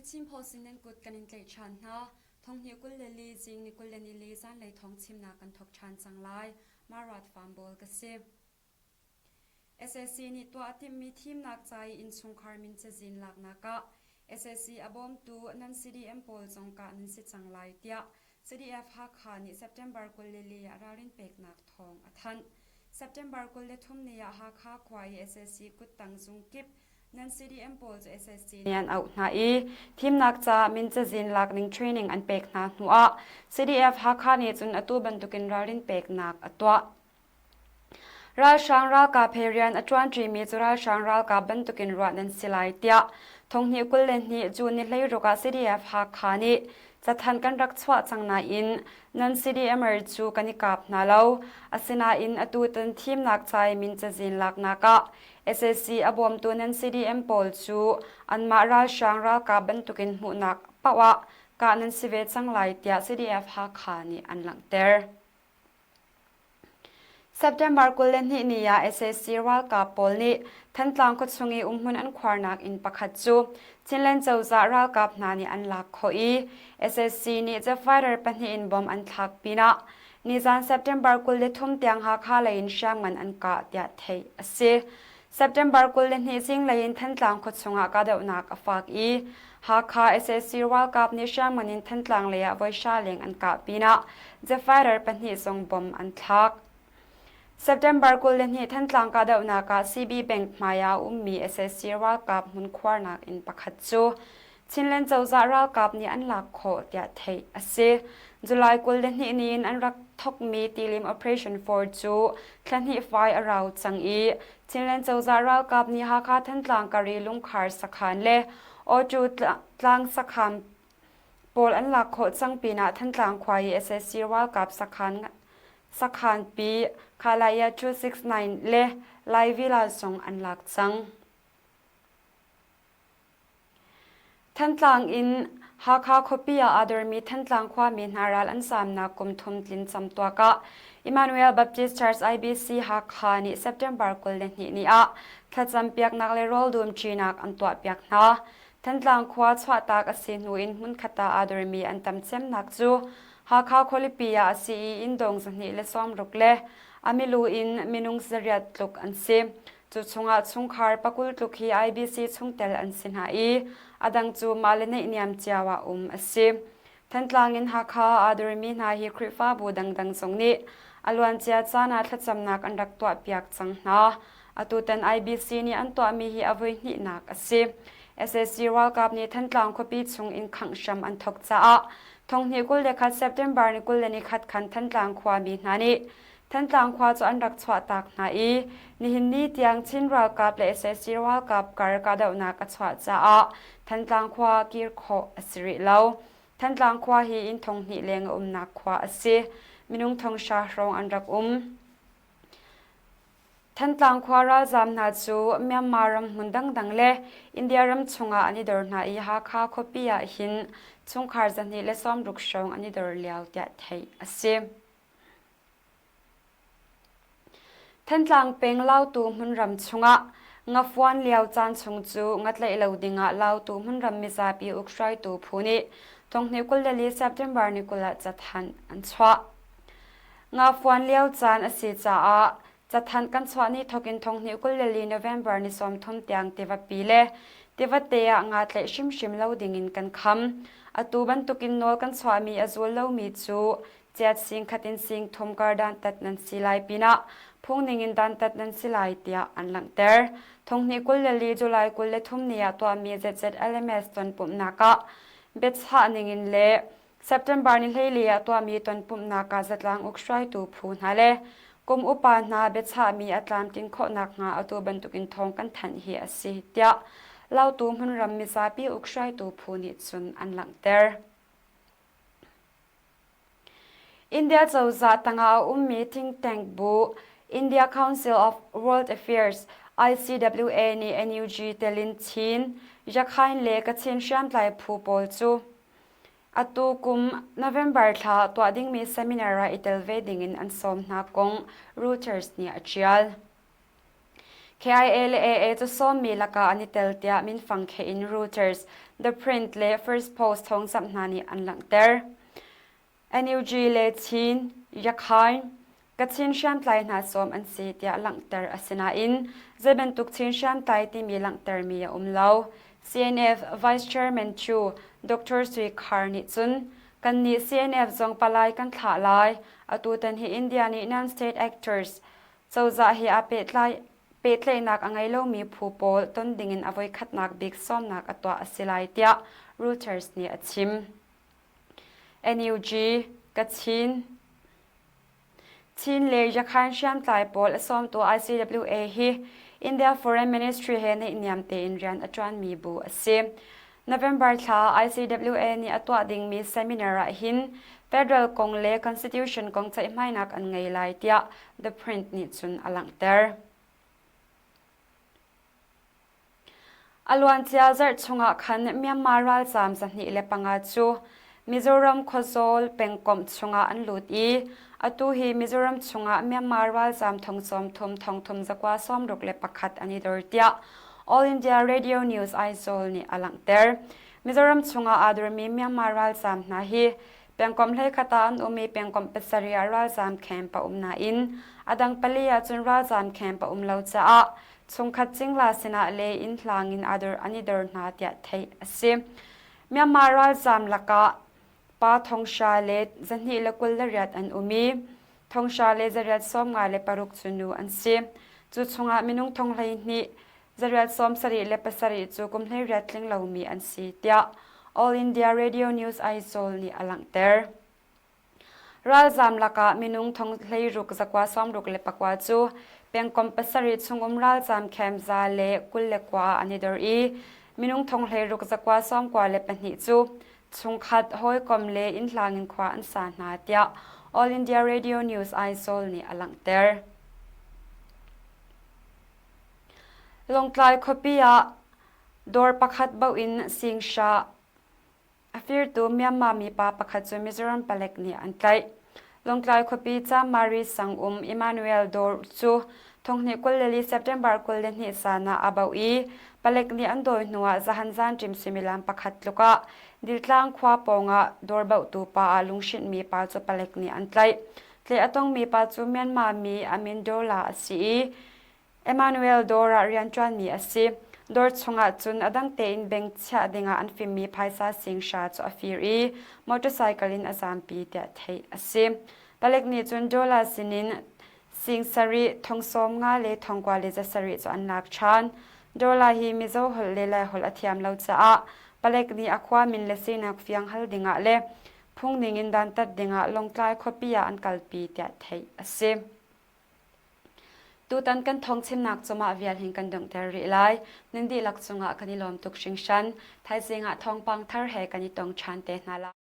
The Chin Post in nan kut kan in tlaih ṭhan hna. Thonghnih 24 zing ni 24 zanlei thawng chimnak kan thawk ṭhan cang lai. Marat Farm ka si. Sac nih tuah a timhmi thimnak ca i innchungkhar min cazin laknak ah sac a bawmtu nan CDM pawl zong kah nan si cang lai tiah CDF Hakha nih September 24 ah ralrin peknak thawng a thanh. September 23 ni ah Hakha khua i sac kuttang zung kip nan CDM pawl cu sac nih an auh hna i thimnak ca min cazin lak ning training an pek hna hnuah CDF Hakha nih cun atu bantukin ralrin peknak a tuah. Ralhrang ralkap he rian a ṭuanṭimi cu ralhrang ralkap bantukin ruah nan si lai tiah thonghnih 22 June ni 16 ah CDF Hakha nih cathanh kan rak chuah cang nain nan CDMer cu kan i kap hna lo. Asinain atutan thimnak ca i min cazin laknak ah sac a bawmtu nan CDM pawl cu anmah ralhrang ralkap bantukin hmuhnak paoh ah kah nan si ve cang lai tiah CDF Hakha nih an langhter. September 22 ni ah sac ralkap pawl nih Thantlang khuachung i umhmun an khuarnak inn pakhat cu Chinland cozah ralkap hna nih an lak khawh i sac nih jet fighter pahnih in bomb an thlak pinah nizan September 23 tiang Hakha lei in hriamngan an kah tiah theih a si. September 22 zinglei in Thantlang khuachung ah kahdohnak a fak i Hakha sac ralkap nih hriamngan in Thantlang lei ah voi hra leng an kah pinah jet fighter pahnih zong bomb an thlak. September 22 Thantlang kahdohnak ah CB Bank hmai ah a ummi sac ralkap hmunkhuarnak inn pakhat cu Chinland cozah ralkap nih an lak khawh tiah theih a si. July 22 ni in an rak thokmi tilim Operation 4 cu thla hnih fai a rau cang i Chinland cozah ralkap nih Hakha Thantlang kar i Lungkhar sakhan le Awṭu tlang sakhan pawl an lak khawh cang pinah Thantlang khua i sac ralkap sakhan sakhanpi Khalaya 269 le Lai Villa zong an lak cang. Thantlang in Hakha khuapi ah aa dormi Thantlang khuami hna ral an zaamnak kum thum tlin camtuak ah Emmanuel Baptist Church IBC Hakha nih September 22 ni ah thlacam piaknak le rawl dumṭinak an tuahpiak hna. Thantlang khua chuahtak a si hnu in hmunkhat ah aa dormi an tam cemnak cu Hakha khualipi ah a si i inndawng 260 le a milu in minung 800 tluk an si. Cu chungah chungkhar pakul tluk hi IBC chungtel an si hna i a dang cu mah le neihniam cio ah um a si. Thantlang in Hakha aa dormi hna hi Khrihfabu dangdang zong nih a luancia caan ah thlacamnak an rak tuahpiak cang hna. Atutan IBC nih an tuahmi hi a voihnihnak a si. Sac ralkap nih Thantlang khuapi chung in khangh hram an thawk caah thonghnih 21 September ni 21 khan Thantlang khuami hna nih Thantlang khua cu an rak chuahtak hna i nihin ni tiang Chin ralkap le sac ralkap kar kahdohnak a chuah caah Thantlang khua kir khawh a si rih lo. Thantlang khua hi inn thong hnih leng a umnak khua a si. Minung thong hra hrawng an rak um. Thantlang khua ralzaam hna cu Myanmar ram hmun dangdang le India ram chungah an i dor hna i Hakha khuapi ah hin chungkhar 260 hrawng an i dor lio tiah theih a si. Thantlang peng Lautu hmunram chungah ngafuan lio caan chung cu ngatlaih lo dingah Lautu hmunram mizapi ukhruaitu phu nih thonghnih 24 September ni 20 ah cathanh an chuah. Ngafuan lio caan a si caah Cathanh kan chuah ni thawk in thonghnih 24 November ni 30 tiang tivapi le tivate ah nga tlaih hrimhrim lo dingin kan kham. Atu bantukin nawl kan chuahmi a zul lomi cu chiat singkhat in sing thum kar dantat nan si lai pinah phung ningin dantat nan si lai tiah an langhter. Thonghnih 24 July 23 ni ah tuahmi ZZLMS tonpumhnak ah biachah ningin le September ni 14 ah tuahmi tonpumhnak ah zatlang uk hruaitu phu hna le kum upa hna biachahmi a tlamtlin khawh nakhnga atu bantukin thawng kan thanh hi a si tiah Lautu hmunram mizapi uk hruaitu phu nih cun an langhter. India cozah tangah a ummi think tank bu India Council of World Affairs ICWA nih NUG telin Chin, Rakhine le Kachin hriamtlai phu pawl cu atu kum November thla tuah dingmi seminar ah i tel ve dingin an sawm hna kong Reuters nih a ṭial. KIA le AA cu sawmmi lakah an i tel tiah minfang kheh in Reuters, The Print le First Post thawngzamh hna nih an langhter. NUG le Chin, Yakhain, Kachin hriamtlai hna sawm an si tiah langhter a si nain zei bantuk Chin hriamtlai timi langhtermi a um lo. CNF Vice Chairman cu Dr. Sui Khar nih cun kannih CNF zong palai kan thlah lai. Atutan hi India nih non-state actors cozah he aa pehtlai pehtlaihnak a ngei lomi phu pawl ton dingin a voikhatnak bik sawmnak a tuah a si lai tiah Reuters nih a chim. NUG, Kachin, Chin le Yakhan hriamtlai pawl a sawmtu ICWA hi India Foreign Ministry he naihniam tein rian a ṭuanmi bu a si. November thla ICWA nih a tuah dingmi seminar ah hin federal kong le constitution kong ceihmainak an ngei lai tiah The Print nih cun a langhter. A luancia zarh chungah khan Myanmar ralzaam 205 cu Mizoram khuazawl pengkomh chungah an lut i atu hi Mizoram chungah Myanmar ralzaam thong sawmthum thong thum zakua 61 an i dor tiah All India Radio News Aizawl nih a langhter. Mizoram chungah aa dormi Myanmar ralzaam hna hi pengkomh hleikhat ah an um i pengkomh pasarih ah ralzaam camp a um nain a dang pali ah cun ralzaam camp a um lo caah chungkhat cingla sinah le inn hlang in an i dor hna tiah theih a si. Myanmar ralzaam lakah pa thongsha le 228 an um i thongsha le zariat 56 cu nu an si. Cu chungah minung thong 12 zariat 77 cu kum 18 tling lomi an si tiah All India Radio News Aizawl nih a langhter. Ralzaam lakah minung thong 16 zakua 64 cu pengkomh pasarih chungum ralzaam camp 129 ah an i dor i minung thong 16 zakua 92 cu chungkhat hawikom le innhlang in khua an sa hna tiah All India Radio News Aizawl nih a langhter. Lawngtlai khuapi ah dawr pakhat bauh in Singsha A firtu Myanmar mipa pakhat cu Mizoram palek nih an tlaih. Lawngtlai khuapi Chamari sangum Emmanuel Dawr cu thonghnih 24 September 22 zan ah a bauh i palek nih an dawi hnuah zahan zanṭim suimilam pakhat tluk ah Diltlang khua pawngah dawr bauhtu pa ah lunghrinhmi pa cu palek nih an tlaih. Tlaih a tongmi pa cu Myanmar mi Amin Dola a si i Emmanuel dawr ah rianṭuanmi a si. Dawr chungah cun a dang tein bank chiah dingah an fimmi phaisa sing hra cu a fir i motorcycle in a zampi tiah theih a si. Palek nih cun dollar sinin sing sarih, thong sawm nga le thong kua le za sarih cu an lak ṭhan. Dollar hi Mizo holh le Lai holh a thiam lo caah palek nih a khua min le sinak fiang hal dingah le phung ningin dantat dingah Lawngtlai khuapi ah an kalpi tiah theih a si. Tutan kan thawngchimnak cu mah vial hin kan donghter rih lai. Nan dihlak cungah kan i lawm tuk hringhran. Thaizing ah thawngpang thar he kan i tong ṭhan te hna lai.